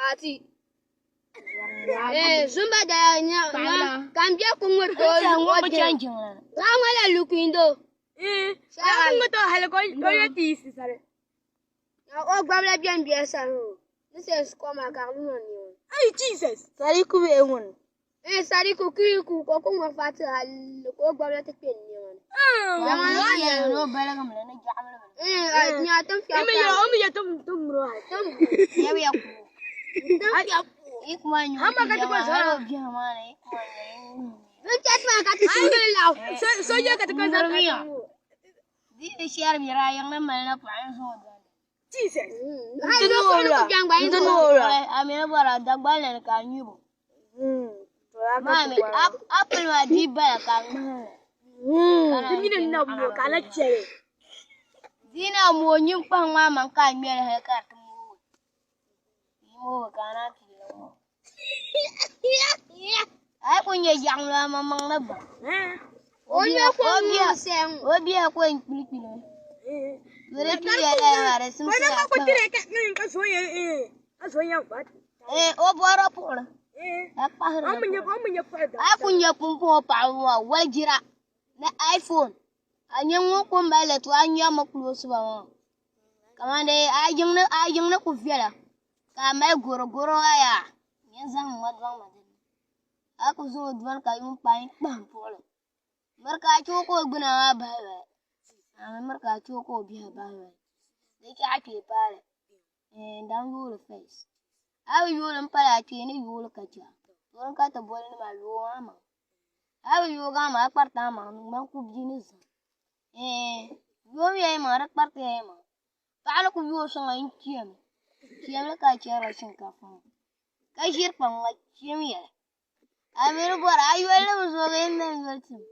Paati. Eh, zumba da nya nya kan bia ku ŋmiri ko Ŋɔ bi chaŋ jiŋli ni. Zaɣ ŋɔ la lukuindo. Eh, ya ku to hali ko ko yo ti si sare. O gbabila bɛn bɛ sani o. Ni sɛ sukɔ maa ka di luna ni o. Ay Jesus. Sariku bee ŋuni? Eh, Sadiku kuyiku ka o ku ŋmiri fati hali ka o gbabila ti kpe nɛma ni. Yɛli ni o baligimi li ni jaɣamli bini. Eh, nya tin fiɛbi Emi yo omi yo tum tum muro hali. Tum Yɛbi ya ku. tin fiɛbi. Yi kuma nyɛ o Hama ka ti bia ko maa, zaa. hali o bihi maa ni yi kuma nyɛ Bin chɛti maa ka ti singili laɣu. So so yo ka ti ko zaa. Mirimiya. Di di shɛri bɛ daa yiŋ ni mali na paɣa n zaŋ o doli. Jesus. Hali o kuli ni ku biɛŋ gba yin Ndi ora. A mi ni bɔra Dagbanli ni ka a nyubu. Maa mi apple maa di bala ka a ŋmahim li. Ti mini na mo ka la chɛli. Di na mooi nyin kpahiŋ maa maŋ ka a ŋmɛli hali ka di ti mooi. Di moogi ka a naan pii li ŋɔ. A yi ku nyɛ jaɣamli a maŋmaŋ ni baŋ. O nyɛ ko ŋun sɛŋ. O biɛhi ko n kpili kpili mi. Bɛ di pii ya lala maa di Ko simsi na a ma ko kpahi. tire ka ka ka so ye eh ka so ye ba. Eh, o bɔrila puɣiri. Eh. Ka kpahiri Omi nye omi nye pa da. A yi ku nyɛ pumpɔŋɔ paɣaba maa walijira ni iPhone a nyɛ ŋun ku mali li to a nyɛrimi kuloosi ba maa kamani dee a yiŋ ni ku viɛla ka a mali goro goro maa yaa nyin zaŋmi ŋɔ zaŋ ma dinni a ku zaŋ o doli ka yuun paai n-kpahim puɣili miri ka a che o ka o gbuna maa bahi bahi a mi miri ka a che o ka o biɛhi bahi bahi di chɛ a kpee paali n daŋ yooli first a bi yooli m-pali a kpee ni yooli ka chɛ a doli ka ti boli nima yooi a maŋa a bi yoogi a maŋa a kpariti a maŋa ŋmani kubia ni zim yoomiya yi maŋa di kparitiya yi maŋa paɣa ni ku yooi shɛŋa n-chemi chemli ka a chɛrila shinkaafa maa ka ʒiri kpaŋ ŋa chemiya li a mi ni bɔra a yoli ni bi zoogi yin ni yoli tim.